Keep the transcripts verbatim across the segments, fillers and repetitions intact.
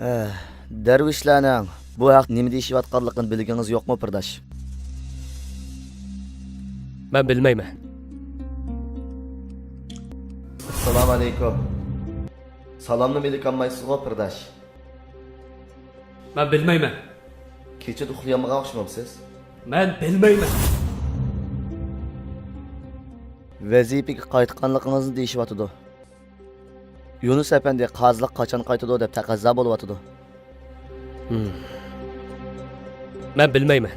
ئە، دەرۋىشلەرنىڭ بۇ ھەقتە نېمە دېيىشىۋاتقانلىقىنى بىلگىنىڭىز يوقمۇ، پىرداش؟ مەن بىلمەيمەن. ئەسسالامۇ ئەلەيكۇم. سالامنىمۇ ئېلىكالمايسىزغۇ، پىرداش؟ مەن بىلمەيمەن. كېچىدە ئۇخلىيالمىغان ئوخشىمامسىز؟ مەن بىلمەيمەن. ۋەزىپىگە قايتقانلىقىڭىزنى دېيىشىۋاتىدۇ. يۇنۇس ئەپەندى قازىلىققا قاچان قايتىدۇ دەپ تەقەززا بولۇۋاتىدۇ. ھىم. مەن بىلمەيمەن.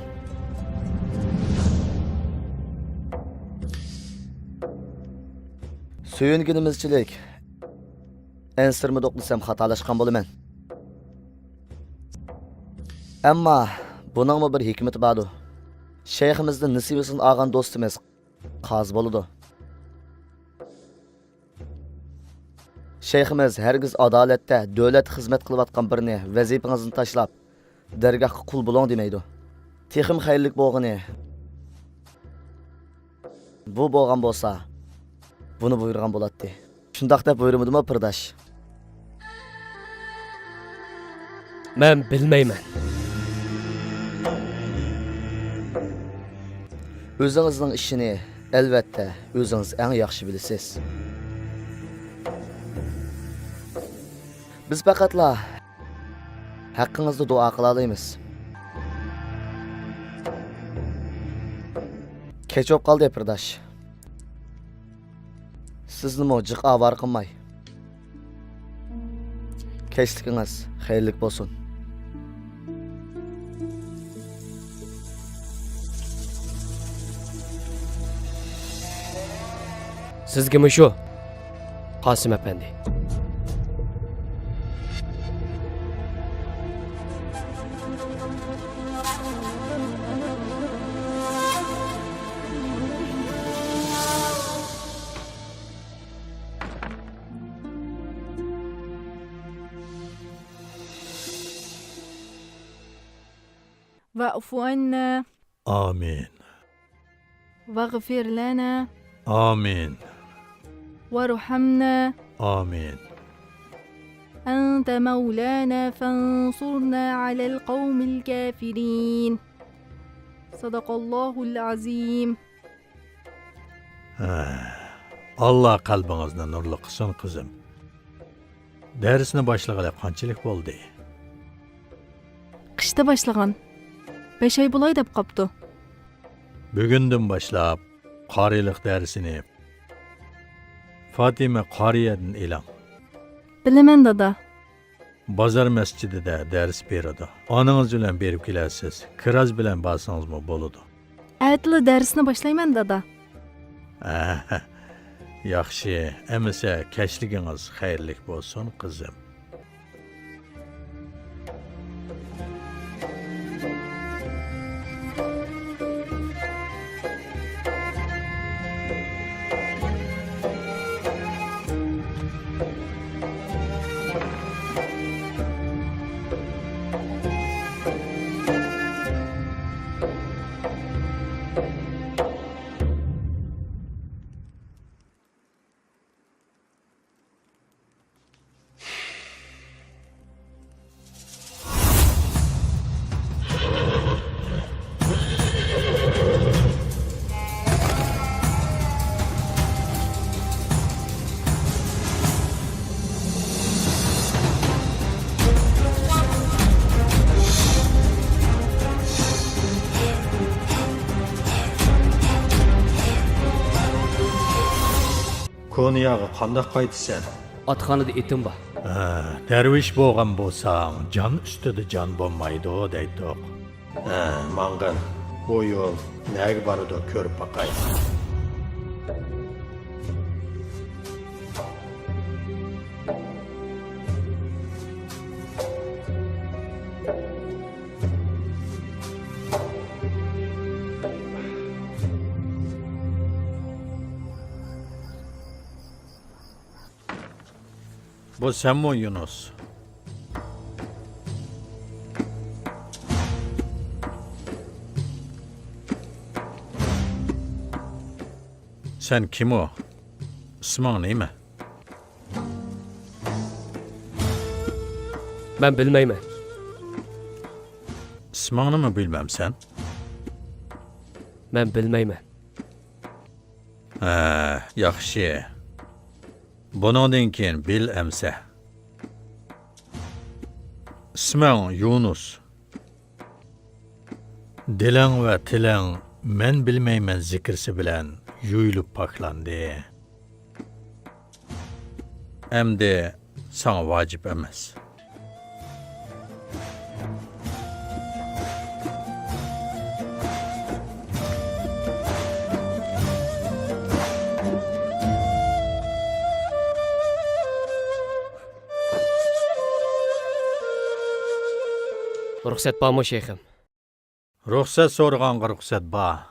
سۆيۈنگىنىمىزچىلىك، ئەنسىرىمىدۇق دېسەم خاتالاشقان بولىمەن. ئەمما بۇنىڭمۇ بىر ھېكمىتى باردۇ. شەيخىمىزدىن نېسىۋىسىنى ئالغان دوستىمىز قازى بولىدۇ. شەيخىمىز ھەرگىز ئادالەتتە دۆلەتكە خىزمەت قىلىۋاتقان بىرىنى ۋەزىپىڭىزنى تاشلاپ، دەرگاھقا قۇل بولۇڭ دېمەيدۇ. تېخىمۇ خەيرلىك بولغىنى، بۇ بولغان بولسا، بۇنى بۇيرۇغان بولاتتى. شۇنداق دەپ بۇيرۇمىدىمۇ، پىرداش؟ مەن بىلمەيمەن. ئۆزىڭىزنىڭ ئىشىنى، ئەلۋەتتە، ئۆزىڭىز ئەڭ ياخشى بىلىسىز. بىز پەقەتلا ھەققىڭىزدا دۇئا قىلالايمىز. كەچ بولۇپ قالدى، پىرداش. سىزنىمۇ جىق ئاۋارە قىلماي. كەچلىكىڭىز خەيرلىك بولسۇن. سىزگىمۇ شۇ، قاسىم ئەپەندى. واعف عنا. ئامىن. واغفر لنا. ئامىن. وارحمنا. ئامىن. أنت مولانا فانصرنا على القوم الكافرين. صدق الله العظيم. ھە، ئاللا قەلبىڭىزنى نۇرلۇق قىلسۇن، قىزىم. دەرسنى باشلىغىلى قانچىلىك بولدى؟ قىشتا باشلىغان. بەش ئاي بولاي دەپ قاپتۇ. بۈگۈندىن باشلاپ قارىيلىق دەرسىنى فاتىمە قارىيەدىن ئېلىڭ. بىلىمەن، دادا. بازار مەسچىتىدە دەرس بېرىدۇ. ئانىڭىز بىلەن بېرىپ كېلەرسىز. كىراز بىلەن بارسىڭىزمۇ بولىدۇ. ئەتىلا دەرسنى باشلايمەن، دادا. ئەھە، ياخشى. ئەمىسە كەچلىكىڭىز خەيرلىك بولسۇن، قىزىم. كونياغا قانداق قايتىسەن؟ ئاتخانىدا ئېتىم بار. ھە، دەرۋىش بولغان بولساڭ، جان ئۈستىدە جان بولمايدۇ دەيتتۇق. ھە، ماڭغىن. بۇ يول نەگە بارىدۇ، كۆرۈپ باقاي. بۇ سەنمۇ، يۇنۇس؟ سەن كىم ئۇ؟ ئىسمىڭ نېمە؟ مەن بىلمەيمەن. ئىسمىڭنىمۇ بىلمەمسەن؟ مەن بىلمەيمەن. ھە، ياخشى. بۇنىڭدىن كېيىن بىل ئەمسە. ئىسمىڭ يۇنۇس. دىلىڭ ۋە تىلىڭ مەن بىلمەيمەن زىكرىسى بىلەن يۇيۇلۇپ پاكلاندى. ئەمدى ساڭا ۋاجىپ ئەمەس. رۇخسەت بارمۇ، شەيخىم؟ رۇخسەت سورىغانغا رۇخسەت بار.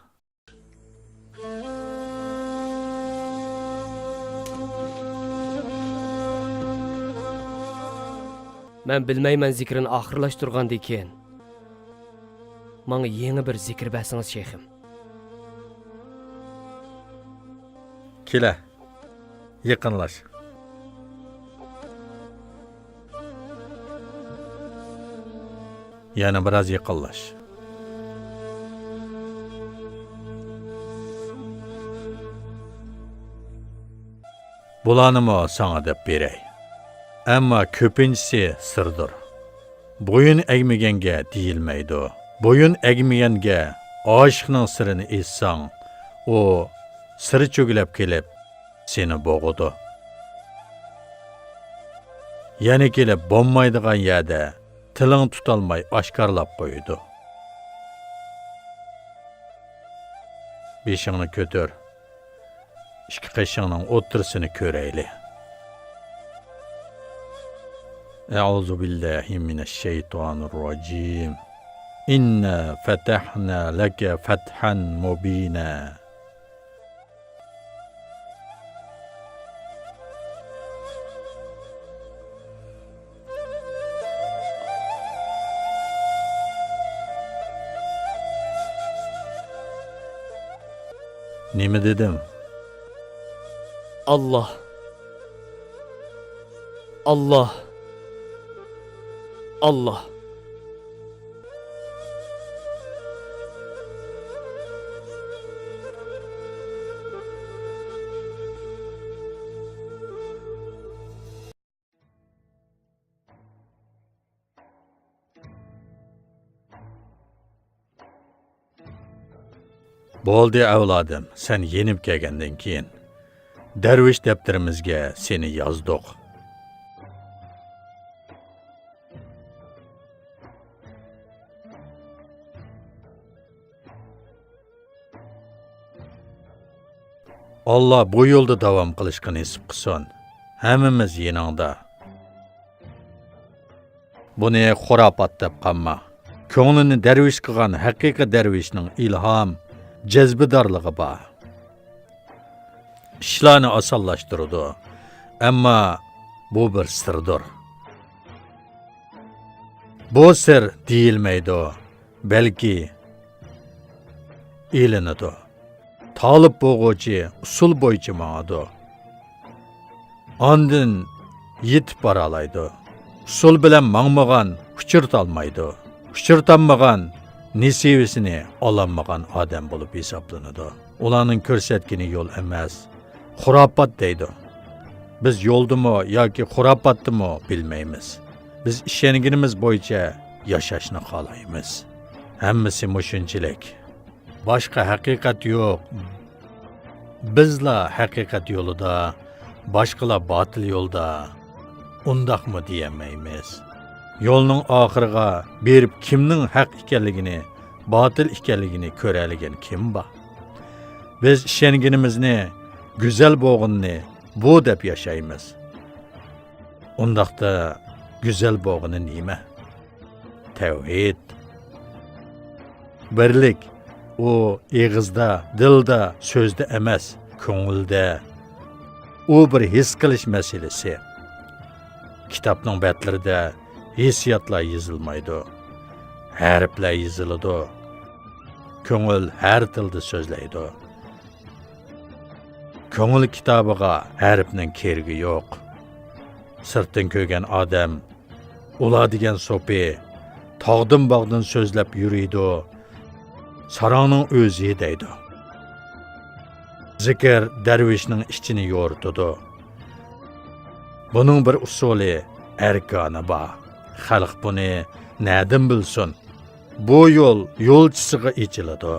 مەن بىلمەيمەن زىكرىنى ئاخىرلاشتۇرغاندىن كېيىن، ماڭا يېڭى بىر زىكىر بەرسىڭىز، شەيخىم. كېلە، يېقىنلاش. يەنە بىراز يېقىنلاش. بۇلارنىمۇ ساڭا دەپ بېرەي. ئەمما كۆپىنچىسى سىردۇر. بويۇن ئەگمىگەنگە دېيىلمەيدۇ. بويۇن ئەگمىگەنگە ئاشىقنىڭ سىرىنى ئېيتساڭ، ئۇ سىر چۆگىلەپ كېلىپ، سېنى بوغىدۇ. يەنە كېلىپ بولمايدىغان يەردە تىلىڭ تۇتالماي ئاشكارىلاپ قويىدۇ. بېشىڭنى كۆتۈر. ئىككى قېشىڭنىڭ ئوتتۇرىسىنى كۆرەيلى. أعوذ بالله من الشيطان الرجيم. إنا فتحنا لك فتحا مبينا. نېمە دېدىم؟ ئاللا. ئاللا. ئاللا. بولدى، ئەۋلادىم، سەن يېنىپ كەلگەندىن كېيىن، دەرۋىش دەپتىرىمىزگە سېنى يازدۇق. ئاللا بۇ يولدا داۋام قىلىشقا نېسىپ قىلسۇن. ھەممىمىز يېنىڭدا. بۇنى خۇراپات دەپ قالما. كۆڭلىنى دەرۋىش قىلغان ھەقىقىي دەرۋىشنىڭ ئىلھام، جەزبىدارلىقى بار. ئىشلارنى ئاسانلاشتۇرىدۇ. ئەمما بۇ بىر سىردۇر. بۇ سىر دېيىلمەيدۇ، بەلكى ئېلىنىدۇ. تالىپ بولغۇچى ئۇسۇل بويىچە ماڭىدۇ. ئاندىن يېتىپ بارالايدۇ. ئۇسۇل بىلەن ماڭمىغان ئۇچۇرتالمايدۇ. ئۇچۇرتالمىغان نېسىۋىسىنى ئالالمىغان ئادەم بولۇپ ھېسابلىنىدۇ. ئۇلارنىڭ كۆرسەتكىنى يول ئەمەس، خۇراپات دەيدۇ. بىز يولدىمۇ ياكى خۇراپاتتىمۇ بىلمەيمىز. بىز ئىشەنگىنىمىز بويىچە ياشاشنى خالايمىز. ھەممىسى مۇشۇنچىلىك. باشقا ھەقىقەت يوق. بىزلا ھەقىقەت يولىدا، باشقىلار باتىل يولدا. ئۇنداقمۇ دېيەلمەيمىز. يولنىڭ ئاخىرىغا بېرىپ كىمنىڭ ھەق ئىكەنلىكىنى، باتىل ئىكەنلىكىنى كۆرەلىگەن كىم بار؟ بىز ئىشەنگىنىمىزنى، گۈزەل بولغىنىنى بۇ دەپ ياشايمىز. ئۇنداقتا گۈزەل بولغىنى نېمە؟ تەۋھىد. بىرلىك، ئۇ ئېغىزدا، دىلدا، سۆزدە ئەمەس، كۆڭۈلدە. ئۇ بىر ھېس قىلىش مەسىلىسى. كىتابنىڭ بەتلىرىدە ھېسسىياتلار يېزىلمايدۇ، ھەرپلەر يېزىلىدۇ. كۆڭۈل ھەر تىلدا سۆزلەيدۇ. كۆڭۈل كىتابىغا ھەرپنىڭ كېرىكى يوق. سىرتتىن كۆرگەن ئادەم ئۇلار دېگەن سوپى تاغدىن-باغدىن سۆزلەپ يۈرىدۇ، ساراڭنىڭ ئۆزى دەيدۇ. زىكىر دەرۋىشنىڭ ئىچىنى يورۇتىدۇ. بۇنىڭ بىر ئۇسۇلى، ئەركانى بار. خەلق بۇنى نەدىن بىلسۇن؟ بۇ يول يولچىسىغا ئېچىلىدۇ.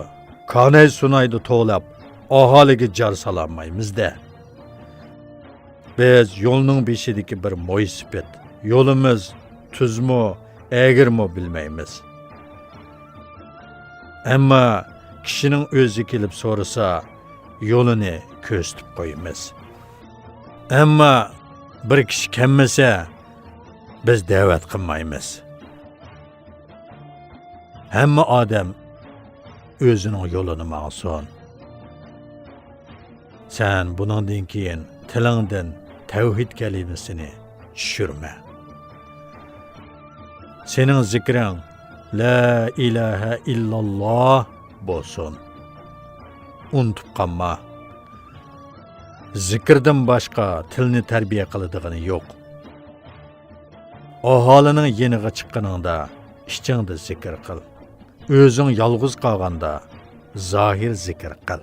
كاناي-سۇنايدا توۋلاپ، ئاھالىگە جار سالالمايمىز-دە. بىز يولنىڭ بېشىدىكى بىر مويسىپىت. يولىمىز تۈزمۇ، ئەگرىمۇ بىلمەيمىز. ئەمما كىشىنىڭ ئۆزى كېلىپ سورىسا، يولىنى كۆرسىتىپ قويىمىز. ئەمما بىر كىشى كەلمىسە، بىز دەۋەت قىلمايمىز. ھەممە ئادەم ئۆزىنىڭ يولىنى ماڭسۇن. سەن بۇنىڭدىن كېيىن تىلىڭدىن تەۋھىد كەلىمىسىنى چۈشۈرمە. سېنىڭ زىكرىڭ لا ئىلاھە ئىللاللا بولسۇن. ئۇنتۇپ قالما. زىكىردىن باشقا تىلنى تەربىيە قىلىدىغىنى يوق. ئاھالىنىڭ يېنىغا چىققىنىڭدا ئىچىڭدە زىكىر قىل. ئۆزۈڭ يالغۇز قالغاندا زاھىر زىكىر قىل.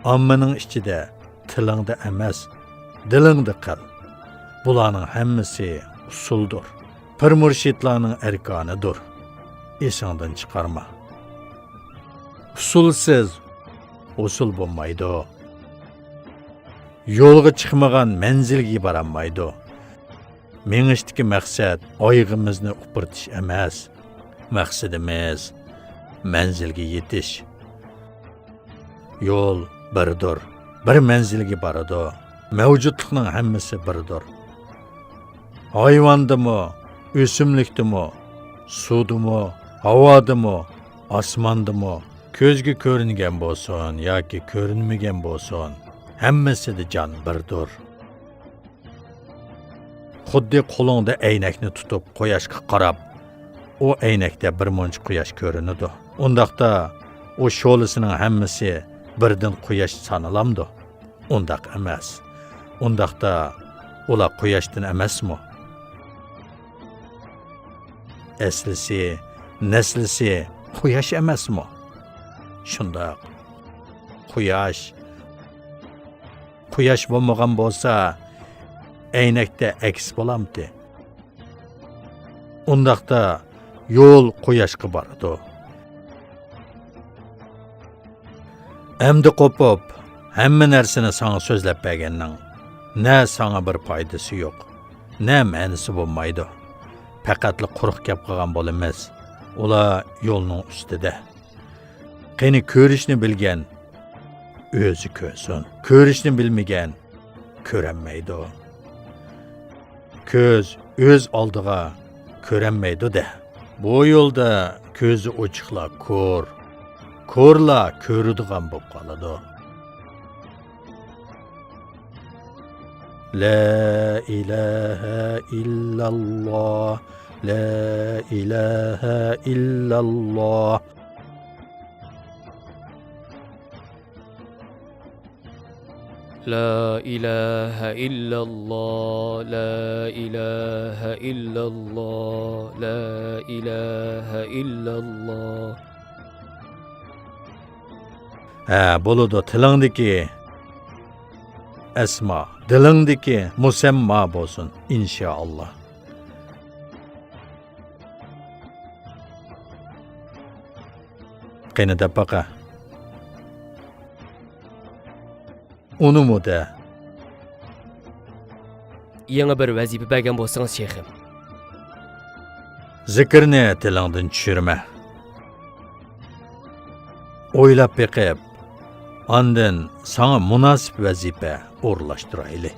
ئاممىنىڭ ئىچىدە، تىلىڭدا ئەمەس، دىلىڭدا قىل. بۇلارنىڭ ھەممىسى ئۇسۇلدۇر. پىر مۇرشىدلارنىڭ ئەركانىدۇر. ئېسىڭدىن چىقارما. ئۇسۇلسىز ھوسۇل بولمايدۇ. يولغا چىقمىغان مەنزىلگە بارالمايدۇ. مېڭىشتىكى مەقسەت ئايىغىمىزنى ئۇپرىتىش ئەمەس. مەقسىتىمىز مەنزىلگە يېتىش. يول بىردۇر، بىر مەنزىلگە بارىدۇ. مەۋجۇتلۇقنىڭ ھەممىسى بىردۇر. ھايۋاندىمۇ، ئۆسۈملۈكتىمۇ، سۇدىمۇ، ھاۋادىمۇ، ئاسماندىمۇ، كۆزگە كۆرۈنگەن بولسۇن ياكى كۆرۈنمىگەن بولسۇن، ھەممىسىدە جان بىردۇر. خۇددى قولۇڭدا ئەينەكنى تۇتۇپ قۇياشقا قاراپ، ئۇ ئەينەكتە بىر مۇنچە قۇياش كۆرۈنىدۇ. ئۇنداقتا ئۇ شولىسىنىڭ ھەممىسى بىردىن قۇياش سانىلامدۇ؟ ئۇنداق ئەمەس. ئۇنداقتا ئۇلار قۇياشتىن ئەمەسمۇ؟ ئەسلىسى، نەسلىسى قۇياش ئەمەسمۇ؟ شۇنداق. قۇياش، قۇياش بولمىغان بولسا، ئەينەكتە ئەكس بولامتى؟ ئۇنداقتا يول قۇياشقا بارىدۇ. ئەمدى قوپۇپ، ھەممە نەرسىنى ساڭا سۆزلەپ بەرگەننىڭ نە ساڭا بىر پايدىسى يوق، نە مەنىسى بولمايدۇ. پەقەتلا قۇرۇق گەپ قىلغان بولىمىز. ئۇلار يولنىڭ ئۈستىدە. قېنى، كۆرۈشنى بىلگەن ئۆزى كۆرسۇن. كۆرۈشنى بىلمىگەن كۆرەلمەيدۇ. كۆز ئۆز ئالدىغا كۆرەلمەيدۇ-دە. بۇ يولدا كۆزى ئوچۇقلار كور، كورلار كۆرىدىغان بولۇپ قالىدۇ. لا ئىلاھە ئىللاللا، لا ئىلاھە ئىللاللا. لا إله إلا الله، لا إله إلا الله، لا إله إلا الله. ھە، بولىدۇ، تىلىڭدىكى ئەسما، دىلىڭدىكى مۇسەمما بولسۇن، ئىنشائاللا. قېنى دەپ باقە. ئۇنىمۇ دە. يېڭى بىر ۋەزىپە بەرگەن بولسىڭىز، شېخىم. زىكىرنى تىلىڭدىن چۈشۈرمە. ئويلاپ بېقىپ، ئاندىن ساڭا مۇناسىپ ۋەزىپە ئورۇنلاشتۇرايلى.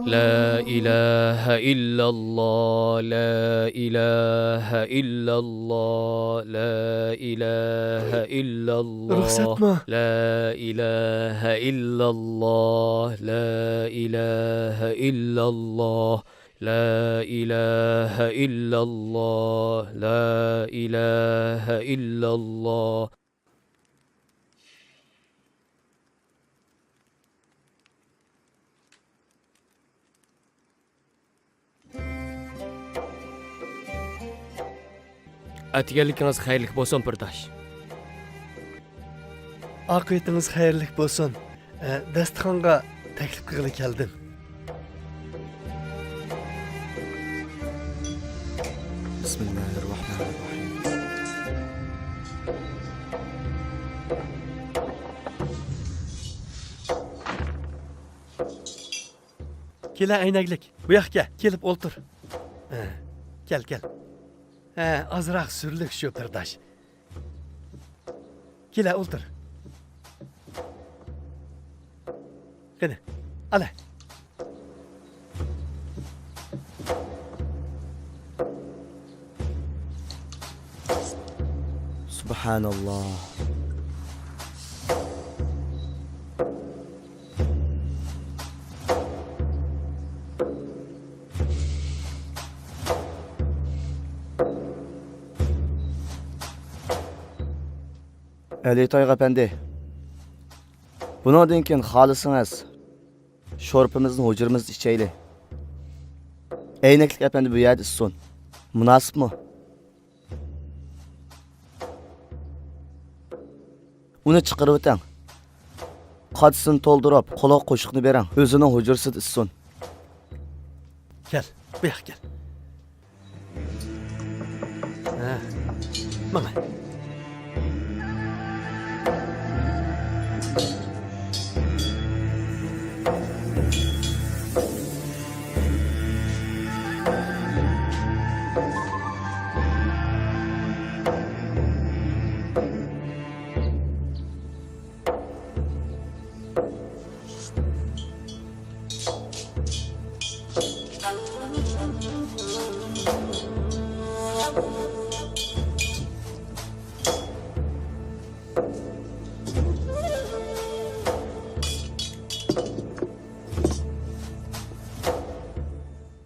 لا إله إلا الله، لا إله إلا الله، لا إله إلا الله. رۇخسەتمۇ؟ لا إله إلا الله، لا إله إلا الله، لا إله إلا الله، لا إله إلا الله. ئەتىگەنلىكىڭىز خەيرلىك بولسۇن، بىرداش. ئاقىۋىتىڭىز خەيرلىك بولسۇن. ئە، داستىخانغا تەكلىپ قىلغىلى كەلدىم. بسم الله الرحمن الرحيم. كېلە، ئەينەكلىك، بۇ ياققا كېلىپ ئولتۇر. ھە، كەل، كەل. ھە، ئازراق سۈرلۈك شۇ، بىرداش. كېلە، ئولتۇر. قېنى، ئالە. سۇبھاناللا. ئەلى تايغا ئەپەندى، بۇنىڭدىن كېيىن خالىسىڭىز، شورپىمىزنى ھۇجرىمىزدا ئىچەيلى. ئەينەكلىك ئەپەندى بۇ يەردە ئىچسۇن. مۇناسىپمۇ؟ ئۇنى چىقىرىۋېتىڭ. قاچىسىنى تولدۇرۇپ، قولىغا قوشۇقنى بېرىڭ. ئۆزىنىڭ ھۇجرىسىدا ئىچسۇن. كەل، بۇ ياققا كەل. ھە، ماڭە.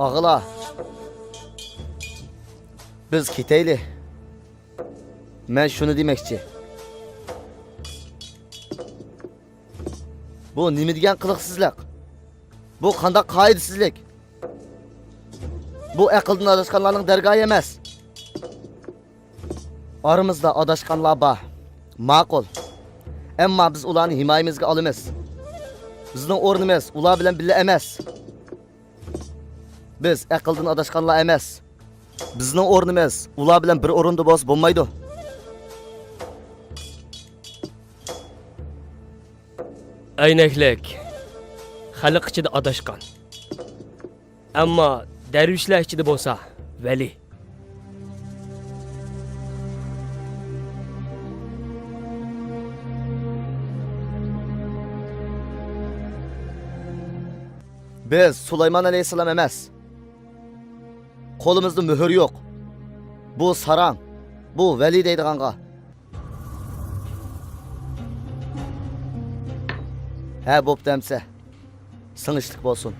ئاغىلار، بىز كېتەيلى. مەن شۇنى دېمەكچى. بۇ نېمە دېگەن قىلىقسىزلىق؟ بۇ قانداق قائىدىسىزلىك؟ بۇ ئەقىلدىن ئاداشقانلارنىڭ دەرگاھى ئەمەس. ئارىمىزدا ئاداشقانلار بار. ماقۇل. ئەمما بىز ئۇلارنى ھىمايىمىزگە ئالىمىز. بىزنىڭ ئورنىمىز ئۇلار بىلەن بىللە ئەمەس. بىز ئەقىلدىن ئاداشقانلار ئەمەس. بىزنىڭ ئورنىمىز ئۇلار بىلەن بىر ئورۇندا بولسا بولمايدۇ. ئەينەكلىك، خەلق ئىچىدە ئاداشقان، ئەمما دەرۋىشلەر ئىچىدە بولسا ۋەلى. بىز سۇلايمان ئەلەيھىسسالام ئەمەس. قولىمىزدا مۆھۈر يوق. بۇ ساراڭ، بۇ ۋەلى دەيدىغانغا. ھە، بوپتۇ ئەمسە. سىڭىشلىك بولسۇن.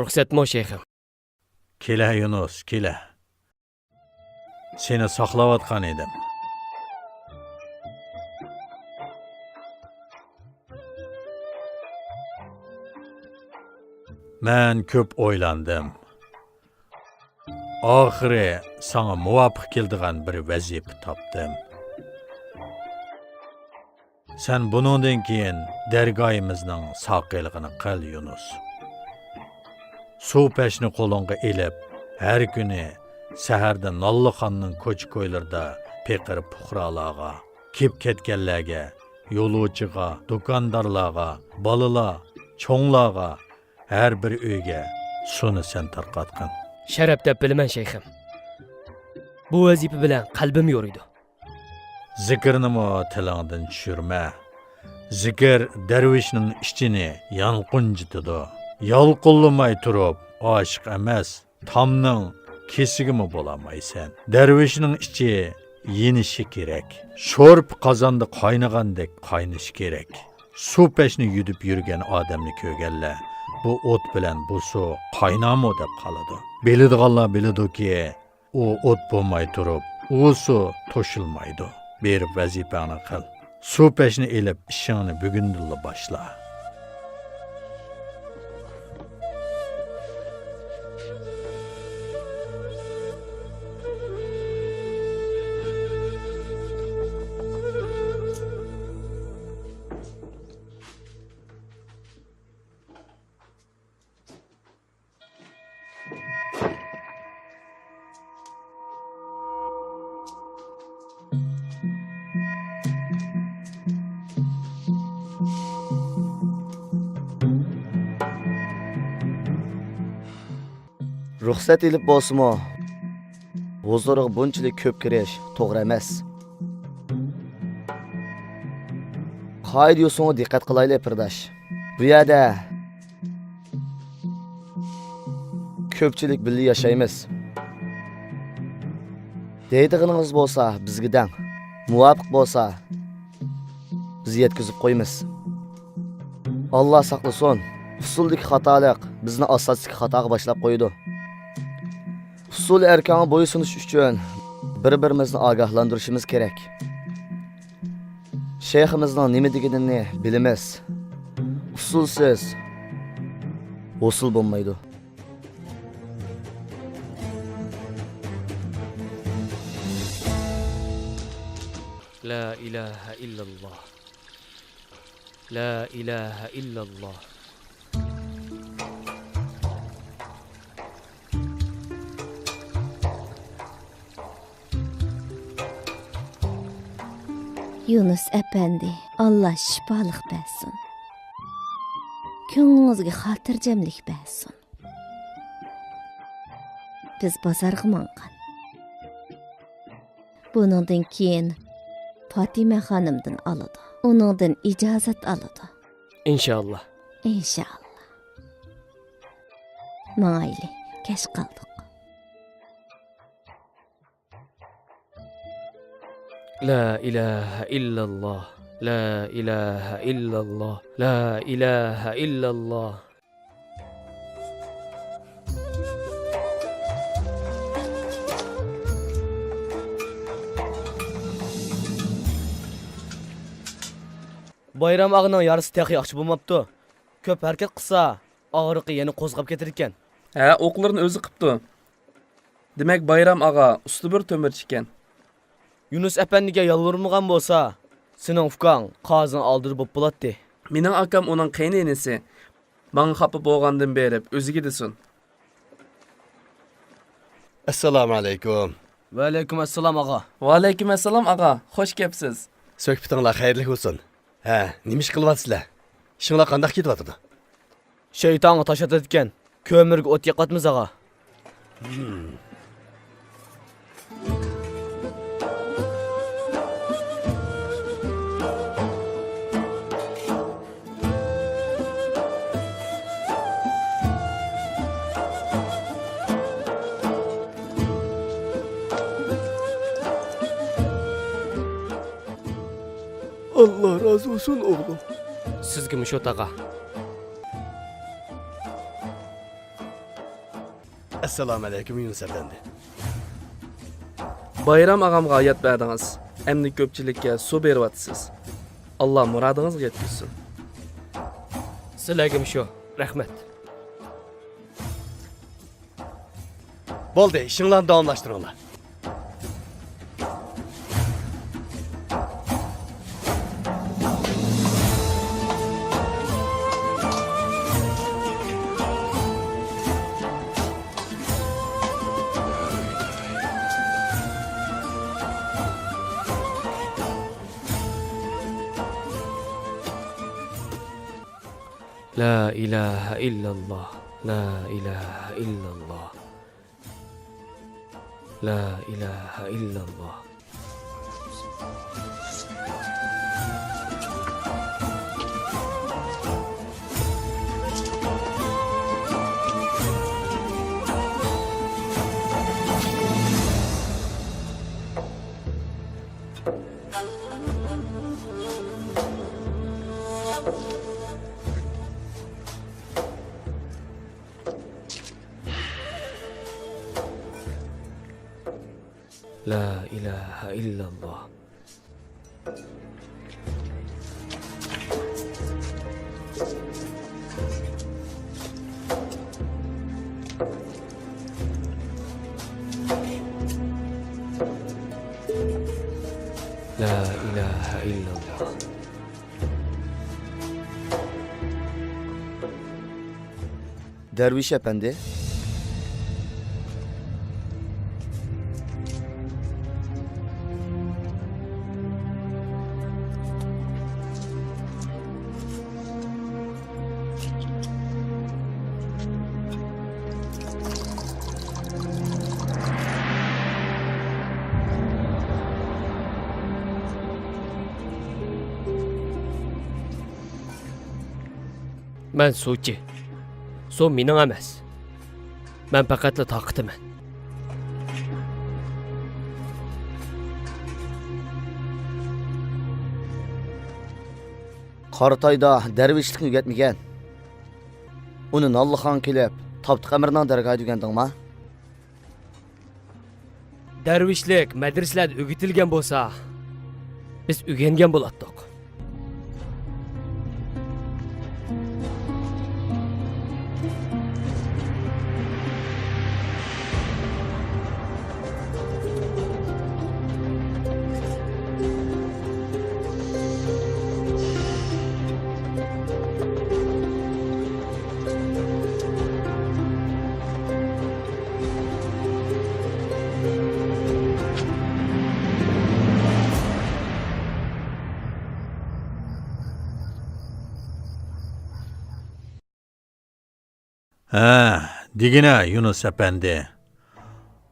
رۇخسەتمۇ، شەيخىم؟ كېلە، يۇنۇس، كېلە. سېنى ساقلاۋاتقان ئىدىم. مەن كۆپ ئويلاندىم. ئاخىرى ساڭا مۇۋاپىق كېلىدىغان بىر ۋەزىپە تاپتىم. سەن بۇنىڭدىن كېيىن دەرگاھىمىزنىڭ ساقىيلىقىنى قىل، يۇنۇس. سۇ پەشنى قولۇڭغا ئېلىپ، ھەر كۈنى سەھەردە ناللىخاننىڭ كوچا-كويلىرىدا پېقىر پۇقرالارغا، كېلىپ كەتكەنلەرگە، يولۇچىغا، دۇكاندارلارغا، بالىلار، چوڭلارغا، ھەر بىر ئۆيگە سۇنى سەن تارقاتقىن. شەرەپ دەپ بىلىمەن، شەيخىم. بۇ ۋەزىپە بىلەن قەلبىم يورۇيدۇ. زىكىرنىمۇ تىلىڭدىن چۈشۈرمە. زىكىر دەرۋىشنىڭ ئىچىنى يانقۇنجىتىدۇ. يالقۇنلىماي تۇرۇپ ئاشىق ئەمەس، تامنىڭ كېسىگىمۇ بولالمايسەن. دەرۋىشنىڭ ئىچى يېنىشى كېرەك. شورپا قازاندا قاينىغاندەك قاينىشى كېرەك. سۇ پەشنى يۈدۈپ يۈرگەن ئادەمنى كۆرگەنلەر بۇ ئوت بىلەن بۇ سۇ قاينارمۇ دەپ قالىدۇ. بىلىدىغانلار بىلىدۇكى، ئۇ ئوت بولماي تۇرۇپ، ئۇ سۇ توشۇلمايدۇ. بېرىپ ۋەزىپەڭنى قىل. سۇ پەشنى ئېلىپ، ئىشىڭنى بۈگۈندىنلا باشلا. رۇخسەت ئېلىپ بولسىمۇ، ھۇزۇرىغا بۇنچىلىك كۆپ كىرىش توغرا ئەمەس. قائىدە-يوسۇنغا دىققەت قىلايلى، پىرداش. بۇ يەردە كۆپچىلىك بىللە ياشايمىز. دەيدىغىنىڭىز بولسا بىزگە دەڭ. مۇۋاپىق بولسا بىز يەتكۈزۈپ قويىمىز. ئاللا ساقلىسۇن، ئۇسسۇلدىكى خاتالىق بىزنى ئاساسلىق خاتاغا باشلاپ قويىدۇ. ئۇسسۇل ئەركانغا بويسۇنۇش ئۈچۈن بىر-بىرىمىزنى ئاگاھلاندۇرۇشىمىز كېرەك. شەيخىمىزنىڭ نېمە دېگىنىنى بىلىمىز. ئۇسسۇلسىز ھوسۇل بولمايدۇ. لا ئىلاھە ئىللاللا. لا ئىلاھە ئىللاللا. يۇنۇس ئەپەندى، ئاللا شىپالىق بەرسۇن. كۆڭلىڭىزگە خاتىرجەملىك بەرسۇن. بىز بازارغا ماڭغان. بۇنىڭدىن كېيىن پاتىمە خانىمدىن ئالىدۇ. ئۇنىڭدىن ئىجازەت ئالىدۇ. ئىنشائاللا. ئىنشائاللا. ماڭايلى، كەچ قالدۇق. لا ئىلاھە ئىللاللا، لا ئىلاھە ئىللاللا، لا ئىلاھە ئىللاللا. بايرام ئاغىنىڭ يارىسى تېخى ياخشى بولماپتۇ. كۆپ ھەرىكەت قىلسا، ئاغرىقى يەنە قوزغاپ كېتىدىكەن. ھە، ئوقلىرىنى ئۆزى قىپتۇ. دېمەك، بايرام ئاغا ئۇستا بىر تۆمۈرچى ئىكەن. يۇنۇس ئەپەندىگە يالۋۇرمىغان بولسا، سېنىڭ ئۇكاڭ قازىنىڭ ئالدىدا بولۇپ بولاتتى. مېنىڭ ئاكام ئۇنىڭ قېيىنئىنىسى. ماڭا خاپا بولغاندىن بېرىپ ئۆزىگە دېسۇن. ئەسسالامۇ ئەلەيكۇم. ۋەئەلەيكۇم ئەسسالام، ئاغا. ۋەئەلەيكۇم ئەسسالام، ئاغا. خوش كەپسىز. سۆھبىتىڭلار خەيرلىك بولسۇن. ھە، نېمە ئىش قىلىۋاتىسىلەر؟ ئىشىڭلار قانداق كېتىۋاتىدۇ؟ شەيتانغا تاش ئاتىدىكەن. كۆمۈرگە ئوت يېقىۋاتىمىز، ئاغا. ئاللا رازى بولسۇن، ئوغلۇم. سىزگىمۇ شۇ، تاغا. ئەسسالامۇ ئەلەيكۇم، يۇنۇس ئەپەندى. بايرام ئاغامغا ھايات بەردىڭىز. ئەمدى كۆپچىلىككە سۇ بېرىۋاتىسىز. ئاللا مۇرادىڭىزغا يەتكۈزسۇن. سىلەرگىمۇ شۇ. رەھمەت. بولدى، ئىشىڭلارنى داۋاملاشتۇرۇڭلار. لا إله إلا الله. لا إله إلا الله. لا إله إلا الله. لا إله إلا الله. لا إله إلا الله. دەرۋىش ئەپەندى. مەن سۇچى. سۇ مېنىڭ ئەمەس. مەن پەقەتلا تارقىتىمەن. قاراتايدا دەرۋىشلىكنى ئۆگەتمىگەن. ئۇنى ناللىخانغا كېلىپ، تاپتىق ئەمىرنىڭ دەرگاھىدا ئۆگەندىڭما؟ دەرۋىشلىك مەدرىسىلەردە ئۆگىتىلگەن بولسا، بىز ئۆگەنگەن بولاتتۇق. ھە، دېگىنە، يۇنۇس ئەپەندى،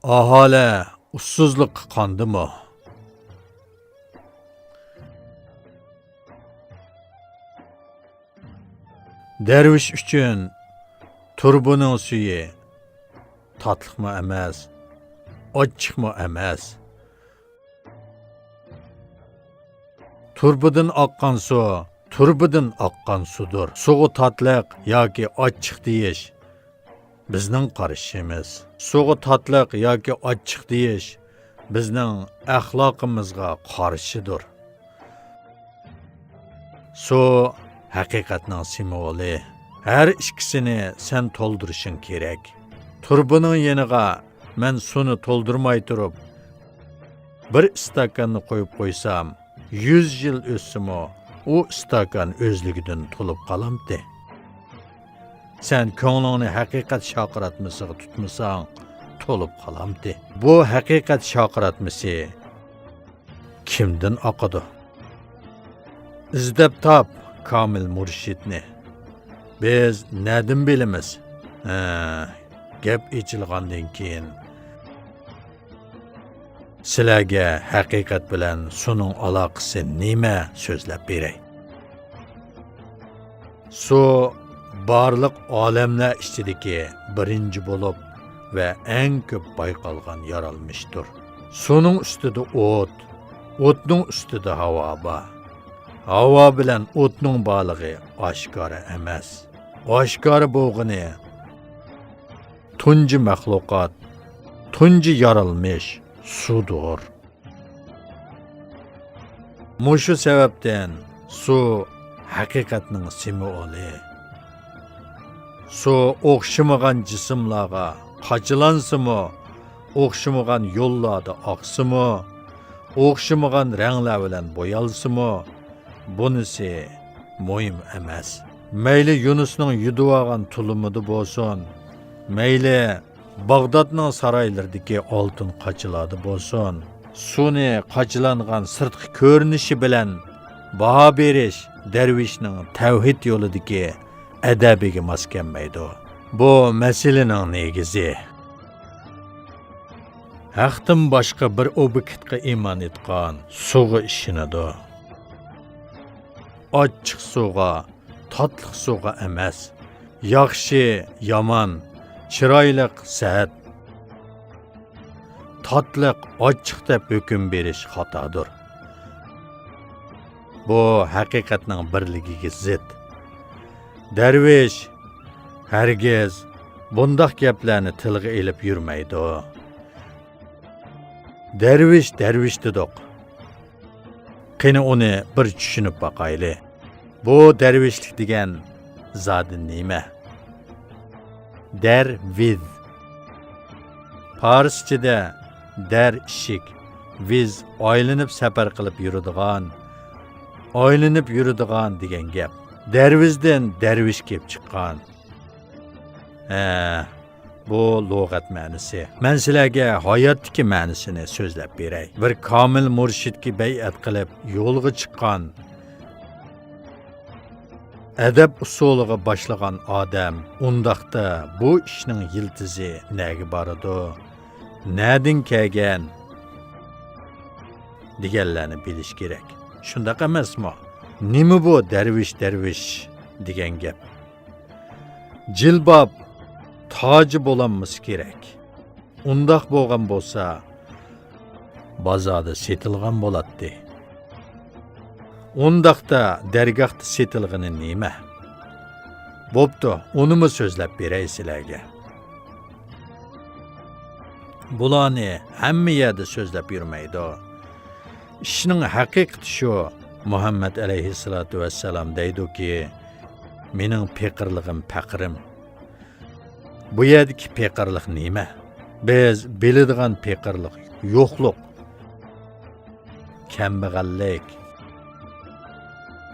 ئاھالە ئۇسسۇزلۇققا قاندىمۇ؟ دەرۋىش ئۈچۈن تۇرۇبىنىڭ سۈيى تاتلىقمۇ ئەمەس، ئاچچىقمۇ ئەمەس. تۇرۇبىدىن ئاققان سۇ تۇرۇبىدىن ئاققان سۇدۇر. سۇغا تاتلىق ياكى ئاچچىق دېيىش بىزنىڭ قارىشىمىز. سۇغا تاتلىق ياكى ئاچچىق دېيىش بىزنىڭ ئەخلاقىمىزغا قارشىدۇر. سۇ ھەقىقەتنىڭ سىمۋولى. ھەر ئىككىسىنى سەن تولدۇرۇشۇڭ كېرەك. تۇرۇبىنىڭ يېنىغا مەن سۇنى تولدۇرماي تۇرۇپ، بىر ئىستاكاننى قويۇپ قويسام، يۈز يىل ئۆتسىمۇ، ئۇ ئىستاكان ئۆزلۈكىدىن تولۇپ قالامتى؟ سەن كۆڭلۈڭنى ھەقىقەت شارقىراتمىسىغا تۇتمىساڭ، تولۇپ قالامتى؟ بۇ ھەقىقەت شارقىراتمىسى كىمدىن ئاقىدۇ؟ ئىزدەپ تاپ كامىل مۇرشىدنى. بىز نەدىن بىلىمىز؟ ھە، گەپ ئېچىلغاندىن كېيىن، سىلەرگە ھەقىقەت بىلەن سۇنىڭ ئالاقىسى نېمە سۆزلەپ بېرەي. سۇ بارلىق ئالەملەر ئىچىدىكى بىرىنچى بولۇپ ۋە ئەڭ كۆپ بايقالغان يارالمىشتۇر. سۇنىڭ ئۈستىدە ئوت، ئوتنىڭ ئۈستىدە ھاۋا بار. ھاۋا بىلەن ئوتنىڭ بارلىقى ئاشكارا ئەمەس. ئاشكارا بولغىنى تۇنجى مەخلۇقات، تۇنجى يارالمىش سۇدۇر. مۇشۇ سەۋەبتىن سۇ ھەقىقەتنىڭ سىمۋولى. سۇ ئوخشىمىغان جىسىملارغا قاچىلانسىمۇ، ئوخشىمىغان يوللاردا ئاقسىمۇ، ئوخشىمىغان رەڭلەر بىلەن بويالسىمۇ، بۇنىسى مۇھىم ئەمەس. مەيلى يۇنۇسنىڭ يۈدۈۋالغان تۇلۇمىدا بولسۇن، مەيلى باغدادنىڭ سارايلىرىدىكى ئالتۇن قاچىلاردا بولسۇن، سۇنى قاچىلانغان سىرتقى كۆرۈنۈشى بىلەن باھا بېرىش دەرۋىشنىڭ تەۋھىد يولىدىكى ئەدەبىگە ماس كەلمەيدۇ. بۇ مەسىلىنىڭ نېگىزى. ھەقتىن باشقا بىر ئوبيېكتقا ئىمان ئېيتقان، سۇغا ئىشىنىدۇ. ئاچچىق سۇغا، تاتلىق سۇغا ئەمەس. ياخشى، يامان، چىرايلىق، سەت، تاتلىق، ئاچچىق دەپ ھۆكۈم بېرىش خاتادۇر. بۇ ھەقىقەتنىڭ بىرلىكىگە زىت. دەرۋىش ھەرگىز بۇنداق گەپلەرنى تىلغا ئېلىپ يۈرمەيدۇ. دەرۋىش، دەرۋىش دېدۇق. قېنى ئۇنى بىر چۈشىنىپ باقايلى. بۇ دەرۋىشلىك دېگەن زادى نېمە؟ دەر ۋىز. پارسچىدە دەر ئىشىك، ۋىز ئايلىنىپ سەپەر قىلىپ يۈرىدىغان، ئايلىنىپ يۈرىدىغان دېگەن گەپ. دەرۋىزدىن دەرۋىش كېلىپ چىققان. ھە، بۇ لۇغەت مەنىسى. مەن سىلەرگە ھاياتتىكى مەنىسىنى سۆزلەپ بېرەي. بىر كامىل مۇرشىدكە بەيئەت قىلىپ يولغا چىققان، ئەدەپ ئۇسۇلىغا باشلىغان ئادەم ئۇنداقتا بۇ ئىشنىڭ يىلتىزى نەگە بارىدۇ، نەدىن كەلگەن دېگەنلەرنى بىلىش كېرەك. شۇنداق ئەمەسمۇ؟ نېمە بۇ دەرۋىش، دەرۋىش دېگەن گەپ؟ جىلباب تاجى بولالمىسا كېرەك. ئۇنداق بولغان بولسا، بازاردا سېتىلغان بولاتتى. ئۇنداقتا دەرگاھتا سېتىلغىنى نېمە؟ بوپتۇ، ئۇنىمۇ سۆزلەپ بېرەي سىلەرگە. بۇلارنى ھەممە يەردە سۆزلەپ يۈرمەيدۇ. ئىشنىڭ ھەقىقىتى شۇ، مۇھەممەد ئەلەيھىسسالاتۇ ۋەسسالام دەيدۇكى، مېنىڭ پېقىرلىقىم پەقىرىم. بۇ يەردىكى پېقىرلىق نېمە؟ بىز بىلىدىغان پېقىرلىق يوقلۇق، كەمبەغەللىك.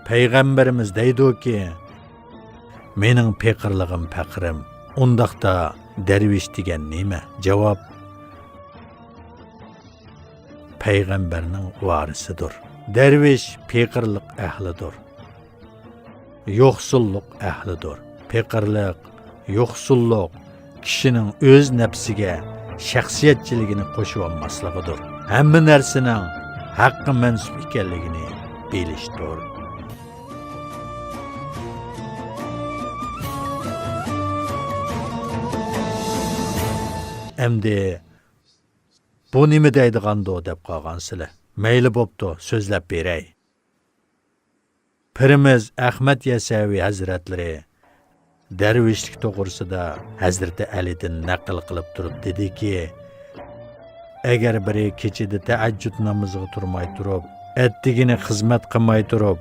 پەيغەمبىرىمىز دەيدۇكى، مېنىڭ پېقىرلىقىم پەقىرىم. ئۇنداقتا دەرۋىش دېگەن نېمە؟ جاۋاب، پەيغەمبەرنىڭ ۋارىسىدۇر. دەرۋىش پېقىرلىق ئەھلىدۇر. يوقسۇللۇق ئەھلىدۇر. پېقىرلىق، يوقسۇللۇق كىشىنىڭ ئۆز نەپسىگە شەخسىيەتچىلىكىنى قوشۇۋالماسلىقىدۇر. ھەممە نەرسىنىڭ ھەققە مەنسۇپ ئىكەنلىكىنى بىلىشتۇر. ئەمدى بۇ نېمە دەيدىغاندۇ دەپ قالغانسىلەر. مەيلى بوپتۇ، سۆزلەپ بېرەي. پىرىمىز ئەخمەت يەسەۋى ھەزرەتلىرى دەرۋىشلىك توغرىسىدا ھەزرىتى ئەلىدىن نەقىل قىلىپ تۇرۇپ دېدىكى، ئەگەر بىرى كېچىدە تەھەججۇد نامىزىغا تۇرماي تۇرۇپ، ئەتىگىنى خىزمەت قىلماي تۇرۇپ،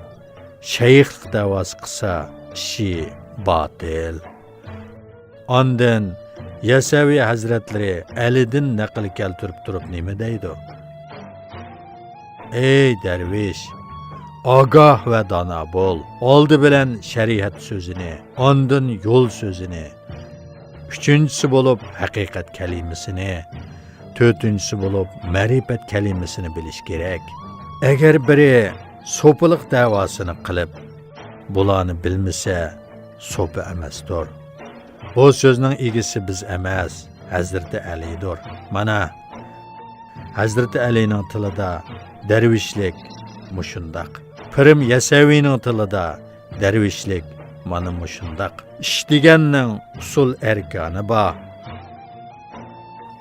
شەيخلىق دەۋاسى قىلسا، ئىشى باتىل. ئاندىن يەسەۋى ھەزرەتلىرى ئەلىدىن نەقىل كەلتۈرۈپ تۇرۇپ نېمە دەيدۇ؟ ئەي دەرۋىش، ئاگاھ ۋە دانا بول. ئالدى بىلەن شەرىئەت سۆزىنى، ئاندىن يول سۆزىنى، ئۈچىنچىسى بولۇپ ھەقىقەت كەلىمىسىنى، تۆتىنچىسى بولۇپ مەرىپەت كەلىمىسىنى بىلىش كېرەك. ئەگەر بىرى سوپىلىق دەۋاسىنى قىلىپ، بۇلارنى بىلمىسە، سوپى ئەمەستۇر. بۇ سۆزنىڭ ئىگىسى بىز ئەمەس، ھەزرىتى ئەلىدۇر. مانا، ھەزرىتى ئەلىنىڭ تىلىدا دەرۋىشلىك مۇشۇنداق. پىرىم يەسەۋىنىڭ تىلىدا دەرۋىشلىك مانا مۇشۇنداق. ئىش دېگەننىڭ ئۇسۇل ئەركانى بار.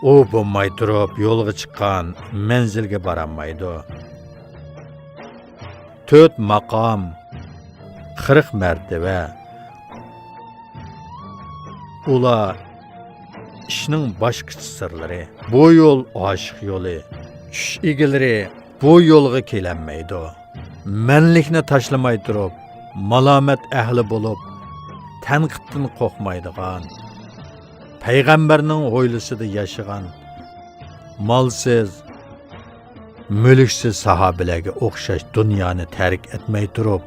ئۇ بولماي تۇرۇپ يولغا چىققان مەنزىلگە بارالمايدۇ. تۆت ماقام، قىرىق مەرتىۋە. ئۇلار ئىشنىڭ باشقىچە سىرلىرى. بۇ يول ئاشىق يولى. چۈش ئىگىلىرى بۇ يولغا كېلەلمەيدۇ. مەنلىكنى تاشلىماي تۇرۇپ، مالامەت ئەھلى بولۇپ، تەنقىدتىن قورقمايدىغان، پەيغەمبەرنىڭ ھويلىسىدا ياشىغان، مالسىز، مۈلۈكسىز ساھابىلەرگە ئوخشاش دۇنيانى تەرك ئەتمەي تۇرۇپ،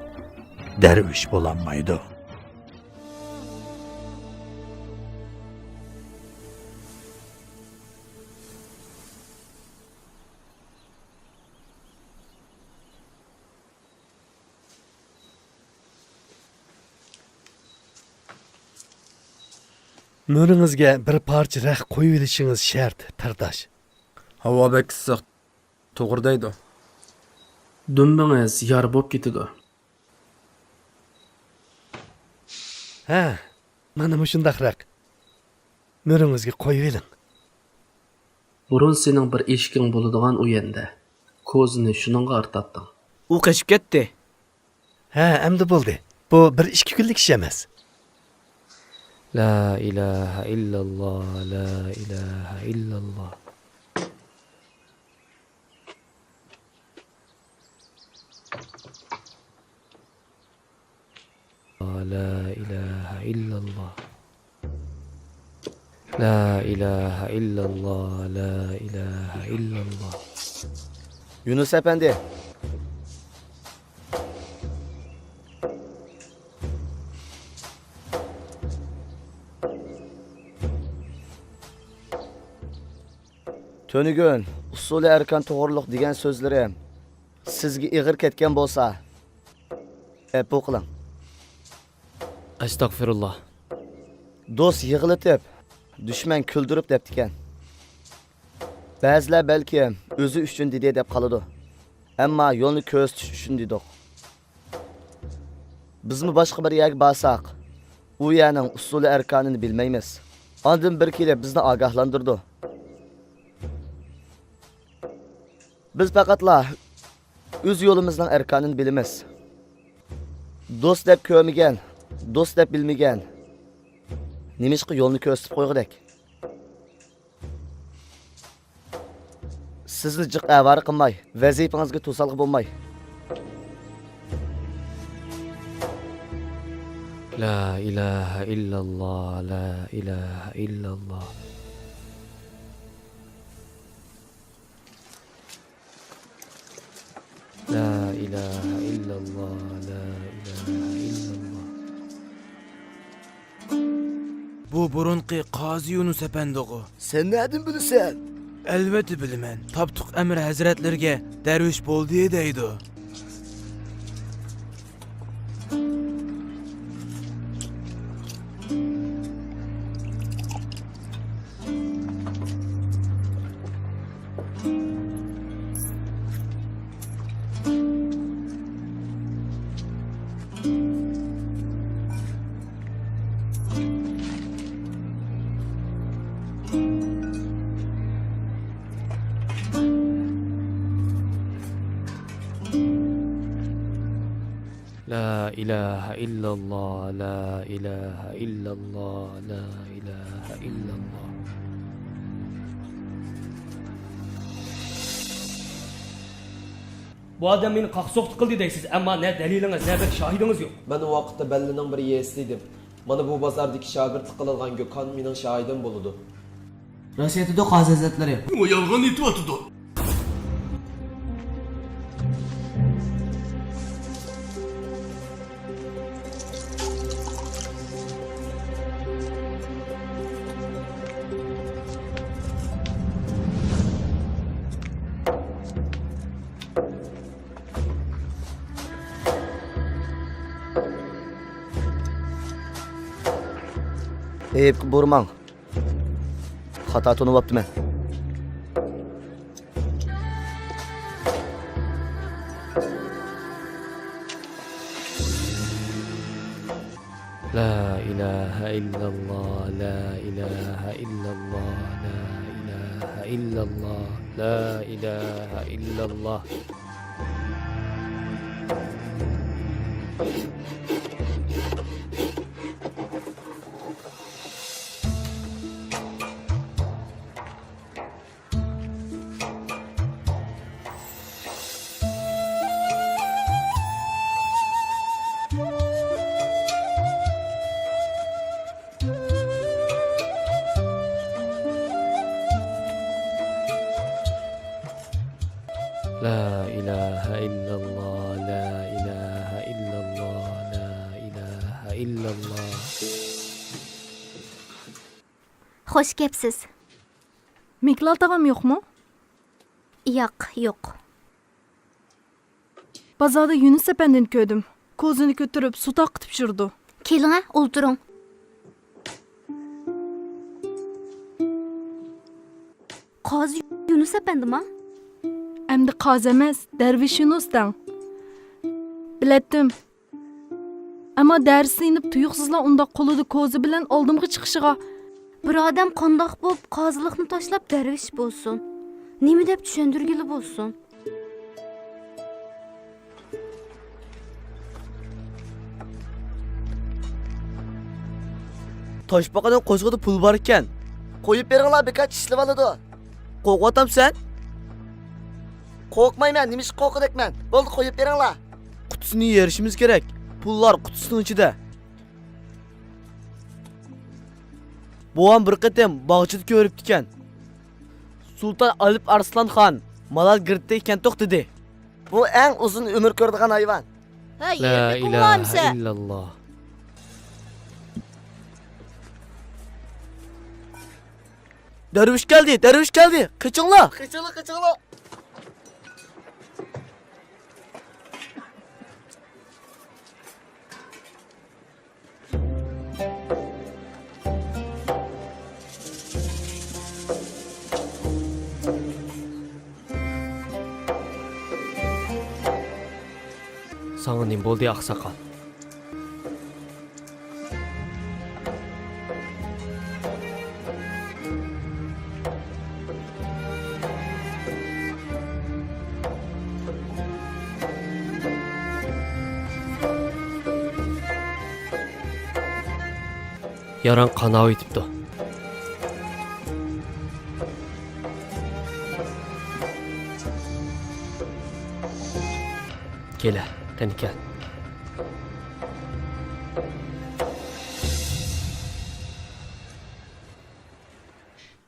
دەرۋىش بولالمايدۇ. مۈرىڭىزگە بىر پارچە رەخت قويۇۋېلىشىڭىز شەرت، تەرداش. ھاۋا بەك ئىسسىق. توغرا دەيدۇ. دۈمبىڭىز يارا بولۇپ كېتىدۇ. ھە، مانا مۇشۇنداق رەخت. مۈرىڭىزگە قويۇۋېلىڭ. بۇرۇن سېنىڭ بىر ئېشىكىڭ بولىدىغان ئۇ يەندە. كوزىنى شۇنىڭغا ئارتاتتىڭ. ئۇ قېچىپ كەتتى. ھە، ئەمدى بولدى. بۇ بىر ئىككى كۈنلۈك ئىش ئەمەس. لا ئىلاھە ئىللاللا، لا ئىلاھە ئىللاللا. لا ئىلاھە ئىللاللا. لا ئىلاھە ئىللاللا، لا ئىلاھە ئىللاللا. يۇنۇس ئەپەندى. تۈنۈگۈن ئۇسسۇلى ئەركان توغرۇلۇق دېگەن سۆزلىرىم سىزگە ئېغىر كەتكەن بولسا، ئەپۇ قىلىڭ. ئەستەغپىرۇللا. دوست يىغلىتىپ، دۈشمەن كۈلدۈرۈپ دەپتىكەن. بەزىلەر بەلكىم ئۆزى ئۈچۈن دېدى دەپ قالىدۇ. ئەمما يولنى كۆرسىتىش ئۈچۈن دېدۇق. بىزمۇ باشقا بىر يەرگە بارساق، ئۇ يەرنىڭ ئۇسسۇلى ئەركانىنى بىلمەيمىز. ئاندىن بىر كېلىپ بىزنى ئاگاھلاندۇرىدۇ. بىز پەقەتلا ئۆز يولىمىزنىڭ ئەركانىنى بىلىمىز. دوست دەپ كۆرمىگەن، دوست دەپ بىلمىگەن نېمىشقا يولنى كۆرسىتىپ قويغۇدەك؟ سىزنى جىق ئاۋارە قىلماي، ۋەزىپىڭىزگە توسالغۇ بولماي. لا ئىلاھە ئىللاللا، لا ئىلاھە ئىللاللا. لا ئىلاھە ئىللاللا، لا ئىلاھە ئىللاللا. بۇ بۇرۇنقى قازى يۇنۇس ئەپەندىغۇ؟ سەن نەدىن بىلىسەن؟ ئەلۋەتتە بىلىمەن. تاپتۇق ئەمىر ھەزرەتلىرىگە دەرۋىش بولدى دەيدۇ. لا ئىلاھە ئىللاللا، لا ئىلاھە ئىللاللا، لا ئىلاھە ئىللاللا. بۇ ئادەم مېنى قاقسوقتا قىلدى دەيسىز، ئەمما نە دەلىلىڭىز، نە بىر شاھىدىڭىز يوق. مەن ئۇ ۋاقىتتا بەللىنىڭ بىر يېسى ئىدىم. مانا بۇ بازاردىكى شاگىرتلىق قىلىدىغان گۆكخان مېنىڭ شاھىدىم بولىدۇ. راست ئېيتىدۇ، قازى ھەزرەتلىرى. ئۇ يالغان ئېيتىۋاتىدۇ. ئەيىبكە بۇرىماڭ. خاتا تونۇۋاپتىمەن. لا ئىلاھە ئىللاللا، لا ئىلاھە ئىللاللا، لا ئىلاھە ئىللاللا، لا ئىلاھە ئىللاللا. لا ئىلاھە ئىللاللا، لا ئىلاھە ئىللاللا، لا ئىلاھە ئىللاللا. خوش كەپسىز. مىكلال تاغام يوقمۇ؟ ياق، يوق. بازاردا يۇنۇس ئەپەندىنى كۆردۈم. كوزىنى كۆتۈرۈپ، سۇ تاققا تىپشۇرىدۇ. كېلىڭە، ئولتۇرۇڭ. قازى يۇنۇس ئەپەندىما؟ ئەمدى قازى ئەمەس، دەرۋىش يۇنۇس دەڭ. بىلەتتىم. ئەمما دەرسىنى ئېنىپ تۇيۇقسىزلا ئۇنداق قولىدا كوزا بىلەن ئالدىمغا چىقىشىغا. بىر ئادەم قانداق بولۇپ قازىلىقنى تاشلاپ دەرۋىش بولسۇن؟ نېمە دەپ چۈشەندۈرگىلى بولسۇن؟ تاشپاقىنىڭ قوشىقىدا پۇل بار ئىكەن. قويۇپ بېرىڭلار، بىكار چىشلىۋالىدۇ. قورقۇۋاتامسەن؟ قورقمايمەن، نېمىشقا قورقىدەكمەن؟ بولدى، قويۇپ بېرىڭلار. قۇتىسىنى يېرىشىمىز كېرەك. پۇللار قۇتىسىنىڭ ئىچىدە. بوۋام بىر قېتىم باغچىدا كۆرۈپتىكەن. سۇلتان ئالىپ ئارسلان خان مالال گىرتتە ئىكەن توختىدى. بۇ ئەڭ ئۇزۇن ئۆمۈر كۆرىدىغان ھايۋان. ھەي، لا ئىلاھە ئىللاللا. دەرۋىش كەلدى، دەرۋىش كەلدى. قېچىڭلار. قېچىڭلار، قېچىڭلار. ساڭا نېمە بولدى، ئاقساقال؟ ياراڭ قاناۋېتىپتۇ. كېلە، قېنى كەل.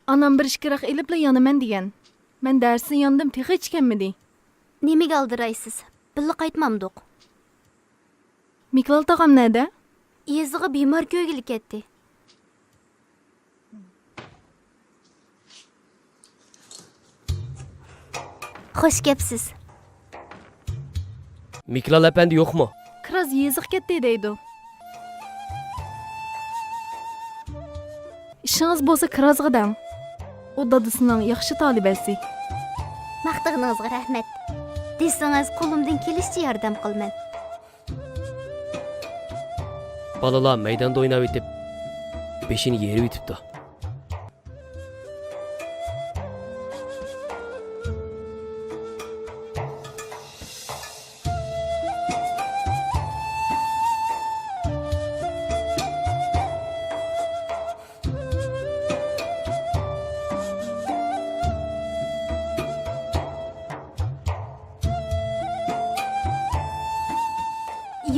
ئانام بىر ئىككى راق ئېلىپلا يانىمەن دېگەن. مەن دەرستىن ياندىم، تېخىچە كەلمىدى. نېمىگە ئالدىرايسىز؟ بىللە قايتمامدۇق؟ مىكلال تاغام نەدە؟ يېزىغا بىمار كۆرگىلى كەتتى. خوش كەپسىز. مىكلال ئەپەندى يوقمۇ؟ كىراز يېزىغا كەتتى دەيدۇ. ئىشىڭىز بولسا كىرازغا دەڭ. ئۇ دادىسىنىڭ ياخشى تالىبەسى. ماختىغىنىڭىزغا رەھمەت. دېسىڭىز، قولۇمدىن كېلىشىچە ياردەم قىلىمەن. بالىلار مەيداندا ئويناۋېتىپ، بېشىنى يېرىۋېتىپتۇ.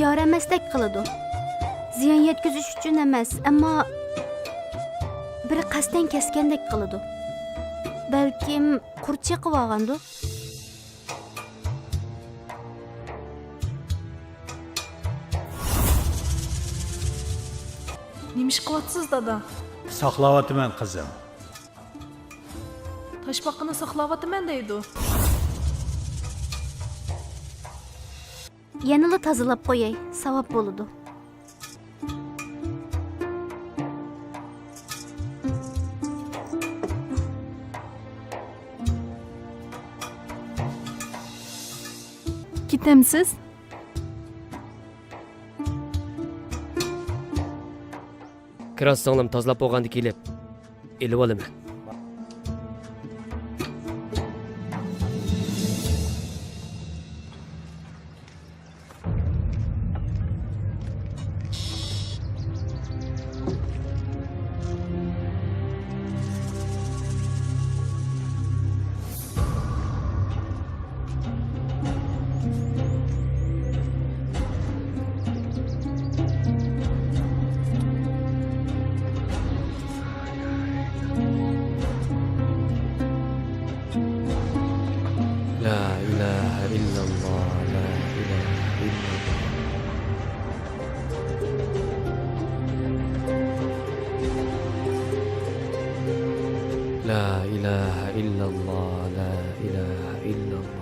يار ئەمەستەك قىلىدۇ. زىيان يەتكۈزۈش ئۈچۈن ئەمەس، ئەمما بىرى قەستەن كەسكەندەك قىلىدۇ. بەلكىم قۇرت چېقىۋالغاندۇ؟ نېمە ئىش قىلىۋاتىسىز، دادا؟ ساقلاۋاتىمەن، قىزىم. تاشپاقىنى ساقلاۋاتىمەن دەيدۇ. يەنىلا تازىلاپ قوياي، ساۋاب بولىدۇ. كېتەمسىز؟ كىراز سىڭلىم تازىلاپ بولغاندا كېلىپ ئېلىۋالىمەن. لا إله إلا الله، لا إله إلا الله. لا إله إلا الله، لا إله إلا الله.